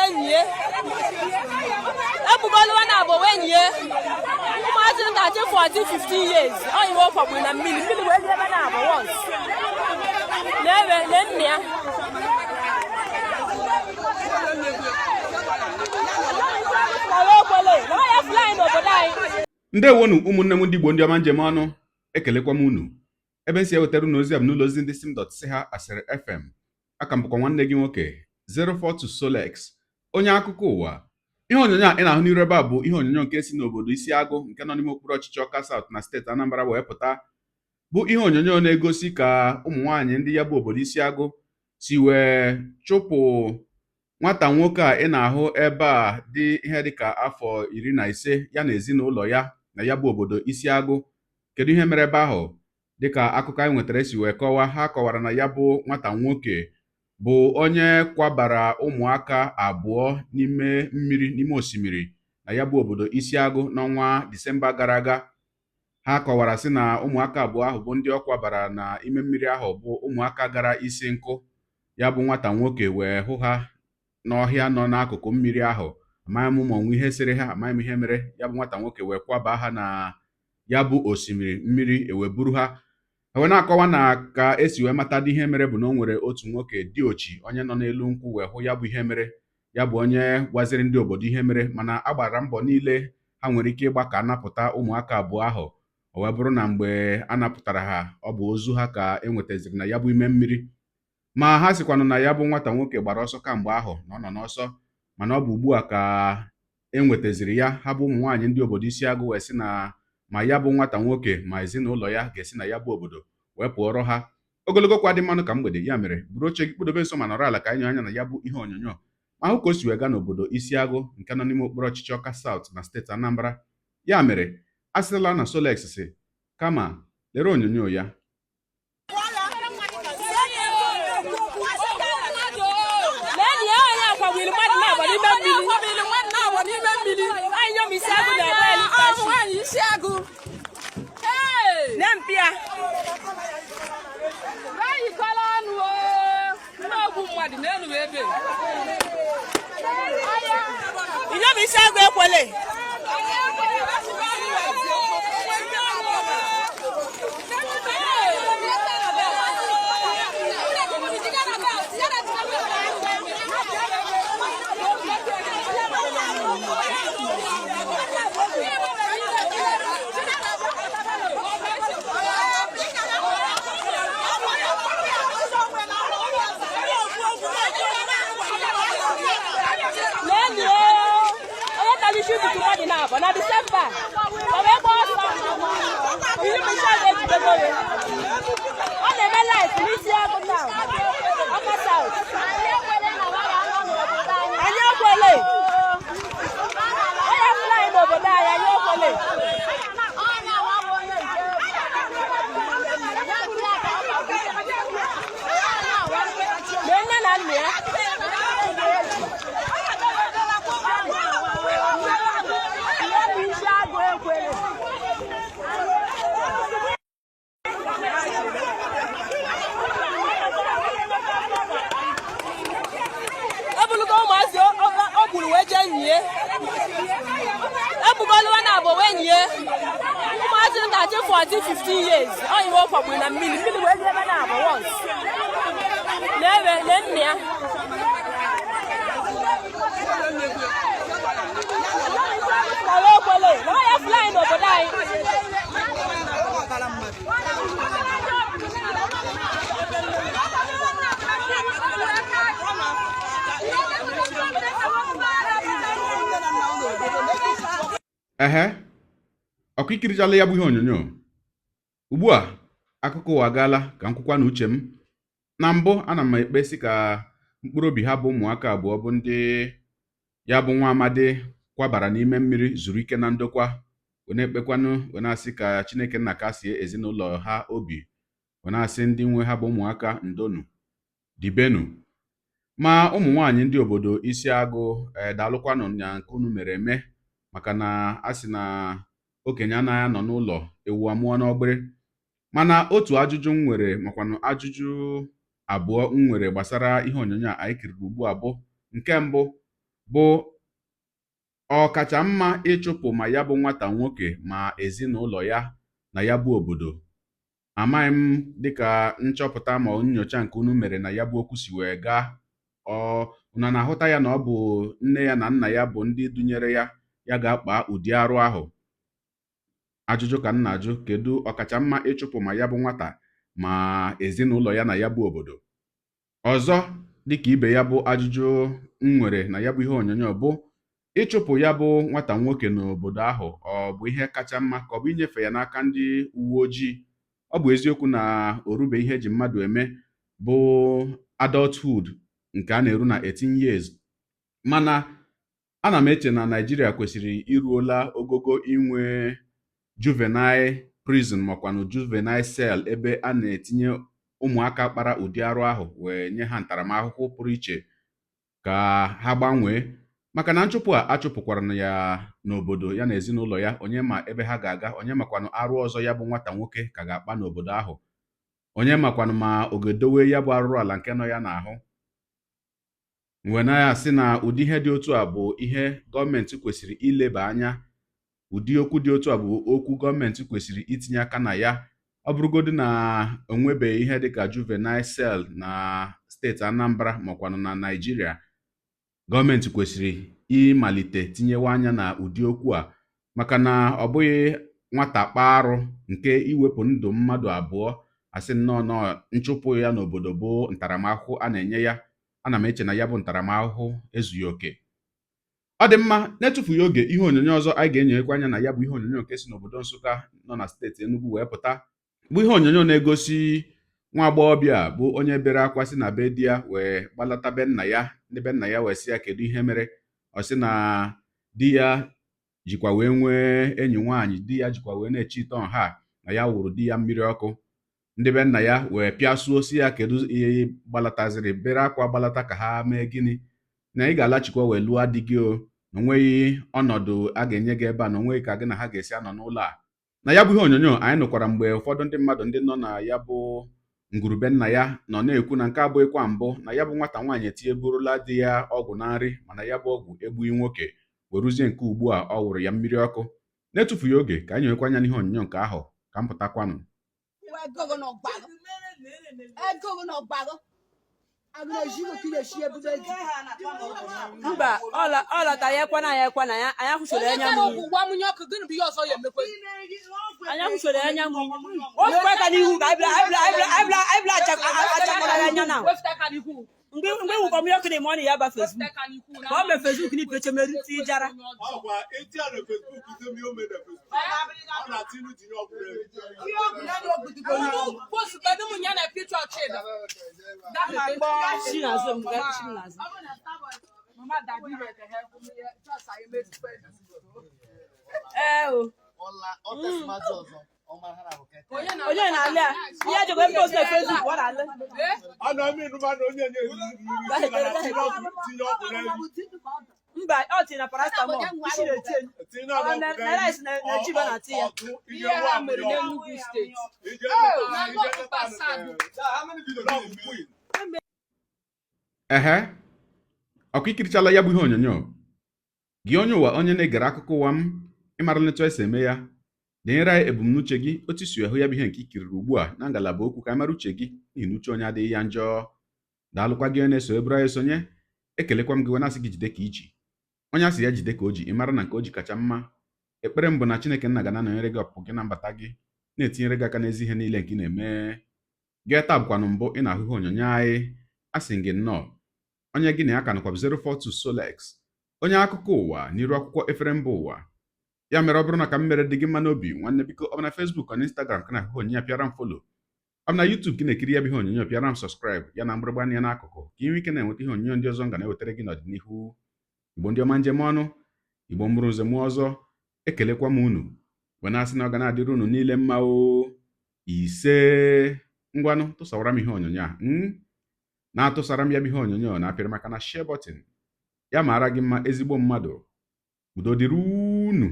jee nyie. Egbugoluwa na abụ wee nyie. Ụmụazị 13, 14, 15 years. Ọ iwe ọ kwagburu na mmiri. Mmiri wee lie ebe na abụ once. Na-ewe na nne ya. Ndewonu ụmụnne m ndị Igbo, ndị ọma njem ọnụ, ekelekwa m unu. Ebe m si ewetara unu ozi a bụ n'ụlọ ozi ndị sim dot si ha Asịrị FM. Aka m bụkwa nwanne gị nwoke 042 Solex, onye akụkọ ụwa. Ihe onyonyo a ị na-ahụ n'iru ebe a bụ ihe onyonyo nke si n'obodo Isiagụ nke nọ n'ime okpuru ọchịchị Ọka South na steeti Anambra wee pụta, bụ ihe onyonyo na-egosi ka ụmụ nwaanyị ndị ya bụ obodo Isiagụ si wee chụpụ nwata nwoke a ị na-ahụ ebe a dị ihe dịka afọ 15 ya na ezinụlọ ya na ya bụ obodo Isiagụ. Kedu ihe mere ebe ahụ? Dịka akụkọ anyị nwetara si wee kọwaa, ha kọwara na ya bụ nwata nwoke bụ onye kwabara ụmụaka abụọ n'ime mmiri, n'ime osimiri na ya bụ obodo Isiagụ n'ọnwa Disemba gara aga. Ha kọwara sị na ụmụaka abụọ ahụ bụ ndị ọ kwabara n'ime mmiri ahụ bụ ụmụaka gara isi nkụ. Ya bụ nwata nwoke wee hụ ha n'ọhịa nọ n'akụkụ mmiri ahụ. Amaghị m ma ọ nwe ihe sịrị ha, amaghị m ihe mere. Ya bụ nwata nwoke wee kwaba ha na ya bụ osimiri, mmiri ewee buru ha. Ha wee na-akọwa na ka esi wee matadị ihe mere bụ na o nwere otu nwoke diochi onye nọ n'elu nkwụ wee hụ ya bụ ihe mere. Ya bụ onye gwaziri ndị obodo ihe mere, mana a gbara mbọ niile ha nwere ike ịgba ka a napụta ụmụaka abụọ ahụ. O wee bụrụ na mgbe a napụtara ha, ọ bụ ozu ha ka e nwetaziri na ya bụ ime mmiri. Ma ha sịkwanụ na ya bụ nwata nwoke gbara ọsọ kamgbe ahụ, na ọ nọ n'ọsọ, mana ọ bụ ugbu a ka e nwetaziri ya. Ha bụ ụmụ nwaanyị ndị obodo Isiagụ wee sị na ma ya bụ nwata nwoke ma ezinụlọ ya ga-esi na ya bụ obodo wee pụọrọ ha. Ogologo kwa dị mmanụ ka mgbede. Ya mere, buru oche gị, kpụdobe nso ma nọrọ ala ka anyị nyoo anya na ya bụ ihe onyonyo ma hụ ka o si wee gaa n'obodo Isiagụ nke nọ n'ime okpuru ọchịchị Ọka South na steeti Anambra. Ya mere, asịla na Solex sị, kama lere onyonyo ya. Inyom Isiagụ ekwele. Onye tara isi ụtụtụ mmadụ na-abụ na Disemba ọ wee gbaa ọsọ. Inyom Isiagụ ejidego ya. Ọ na-eme live n'Isiagụ town, Ọka South. Anyị ekwele. Onye fụrụ anyị n'obodo anyị, anyị ekwele. Lee nne na nna ya. Ebulugo ụmụazị o gburu wee jee nyie. Egbugoluwa na abụ wee nyie. Ụmụazị 13, 14, 15 years. Ọ iwe ọ kwagburu na mmiri. Mmiri wee lie ebe na abụ once. Na-ewe na nne ya. N'obodo anyị. Ehe, ọkwa i kirichala ya bụ ihe onyonyo. Ugbu a akụkọ ụwa agaala ka m kwukwa na uche m. Na mbụ, ana m ekpe sị ka mkpụrụ obi ha bụ ụmụaka abụọ bụ ndị ya bụ nwa amadi kwabara n'ime mmiri zuru ike na ndokwa, wee na-ekpekwanụ, wee na-asị ka Chineke nna kasie ezinụlọ ha obi, wee na-asị ndị nwe ha bụ ụmụaka ndonu dibenu. Ma ụmụ nwaanyị ndị obodo Isiagụ, ee, daalụkwanụ na nke unu mere eme, maka na a sị na okenye anaghị anọ n'ụlọ ewu amụọ n'ọgbịrị. Mana otu ajụjụ m nwere, makwanụ ajụjụ abụọ m nwere gbasara ihe onyonyo a anyị kiriri ugbu a bụ nke mbụ. Bụ ọkacha mma ịchụpụ ma ya bụ nwata nwoke ma ezinụlọ ya na ya bụ obodo. Amaghị m dịka nchọpụta ma nnyocha nke unu mere na ya bụ okwu si wee gaa. Ọ unu na-ahụta ya na ọ bụ nne ya na nna ya bụ ndị dunyere ya ya ga-akpa ụdị arụ ahụ? Ajụjụ ka m na-ajụ: kedu ọkacha mma ịchụpụ ma ya bụ nwata ma ezinụlọ ya na ya bụ obodo? Ọzọ dịka ibe ya bụ ajụjụ m nwere na ya bụ ihe onyonyo bụ ịchụpụ ya bụ nwata nwoke n'obodo ahụ, ọ bụ ihe kacha mma ka ọ bụ inyefe ya n'aka ndị uwe ojii? Ọ bụ eziokwu na o rube ihe eji mmadụ eme bụ adulthood nke a na-eru na 18 years, mana ana m eche na Naijiria kwesịrị iruola ogogo inwe juvenile prison makwanụ juvenile cell, ebe a na-etinye ụmụaka kpara ụdị arụ ahụ wee nye ha ntaramahụhụ pụrụ iche ka ha gbanwee. Maka na nchụpụ a achụpụkwara ya n'obodo ya na ezinụlọ ya, onye ma ebe ha ga-aga? Onye makwanụ arụ ọzọ ya bụ nwata nwoke ka ga-akpa n'obodo ahụ? Onye makwanụ ma ọ ga-edowe ya bụ arụrụ ala nke nọ ya n'ahụ? Wee na ya sị na ụdị ihe dị otu a bụ ihe gọọmenti kwesịrị ileba anya. Ụdị okwu dị otu a bụ okwu gọọmenti kwesịrị itinye aka na ya. Ọ bụrụgodu na onwebeghị ihe dịka juvenile cell na steeti Anambra makwanụ na Naịjirịa, gọọmenti kwesịrị ịmalite tinyewe anya na ụdị okwu a, maka na ọ bụghị nwata kpaa arụ nke iwepụ ndụ mmadụ abụọ, asị nnọọ nọọ nchụpụ ya n'obodo bụ ntaramahụhụ a na-enye ya. Ana m eche na ya bụ ntaramahụhụ ezughị oke. Ọ dị mma, na-etufughị oge, ihe onyonyo ọzọ anyị ga-enyekwa anya na ya bụ ihe onyonyo nke si n'obodo Nsụka nọ na steeti Enugu wee pụta, bụ ihe onyonyo na-egosi nwa agbọghọbịa bụ onye bere akwa si na be di ya wee gbalata be nna ya. Ndị be nna ya wee sị ya kedu ihe mere. Ọ sị na di ya jikwa wee nwee enyi nwaanyị, di ya jikwa wee na-eche ite ọha, na ya wụrụ di ya mmiri ọkụ. Ndị be nna ya wee pịasuo, si ya kedu ihe gbalataziri bere akwa gbalata, ka ha mee gịnị, na ị ga-alachikwa wee lụọ di gị, o na onweghị ọnọdụ a ga-enye gị ebe a, na onweghị ka gị na ha ga-esi anọ n'ụlọ a. Na ya bụ ihe onyonyo, anyị nụkwara mgbe ụfọdụ ndị mmadụ ndị nọ na ya bụ ngwurube nna ya nọ na-ekwu na nke abụghịkwa mbụ na ya bụ nwata nwaanyị etinyeburula di ya ọgwụ na nri, mana ya bụ ọgwụ egbughị nwoke, weruzie nke ugbu a ọ wụrụ ya mmiri ọkụ. Na-etufughị oge, ka anyị nyewekwa anya n'ihe onyonyo nke ahụ ka m pụtakwanụ. Mba, ọ lọtara ya ekwe na ya ekwe na ya anyị ahụchoro anya m. Anyị ahụchoro anya m. O fukwa aka n'ihu ka anyị bịa anyị bịa anyị bịa achakọrọ ya anya na mgbe mgbe wụkọ m ya ọkụ na ọ ya ba Facebook ka ọ mee Facebook na ipeche meri ti jara. Ọkwa eti a na Facebook ite mi o me na Facebook. Ọ na-atụ ilu tinye ọgwụ n'elu. Shi n'azụ m ga shi n'azụ. Ee o. Onye na-alị a ihe ejekwa post na Facebook ọ na-alị. A na-eme ịnụma na onye nye eriri mana tinye ọgwụ n'elu. Mba, ọ tinye na paracetamol isi na-eti enyi. Tinye ọgwụ Ọ na n'elu. rice na na ji ba na-ati ya. Ọtụ ihe nwa mmiri n'Enugu steeti. Ije leta ije leta nke Queen. Ehe, ọkụ ikirichala ya bụ ihe onyonyo. Gị onye ụwa, onye na-egere akụkọ ụwa m, ịmara etu esi eme ya, denyere anyị ebumnuche gị, otu isi ahụ ya bụ ihe nke ikiriri ugbu a na ngalaba okwu, ka anyị mara uche gị, n'ihi na uche onye adịghị ya njọ. Daalụkwa gị onye na-eso eburu anyị esonye. Ekelekwa m gị wee na-asị gị jide ka iji. Onye asị ya jide ka o ji, ị mara na nke o ji kacha mma. Ekpere m bụ na Chineke nna ga na-anọnyere gị ọpụpụ gị na mbata gị, na-etinyere gị aka n'ezi ihe niile nke ị na-eme. Gị taa bụkwanụ mbụ ị na-ahụ ihe onyonyo anyị, asị gị nnọọ. Onye gị na ya ka nọkwa bụ 042 Solex, onye akụkọ ụwa n'iru akwụkwọ efere mba ụwa. Ya mere, ọ bụrụ na ka m mere dị gị mma n'obi, nwanne, biko, ọ bụ na Facebook, ọ na Instagram ka na-ahụ onyonyo ya, pịara m follow. Ọ bụ na YouTube ka ị na-ekiri ya bụ ihe onyonyo, pịara m subscribe ya na mgbịrịgba anya n'akụkụ, ka ị nwee ike na-enweta ihe onyonyo ndị ọzọ m ga na-ewetara gị n'ọdịnihu. Igbo ndị ọma, njem ọnụ, Igbo mụrụ nze mụọ ọzọ, ekelekwa m unu wee na-asị na ọ ga na-adịrị unu niile mma o. Ise. Ngwanụ, tụsawara m ihe onyonyo a, na-atụsara m ya bụ ihe onyonyo na-apịrị maka na share button ya. Mara gị mma, ezigbo mmadụ. Udo dịrị unu.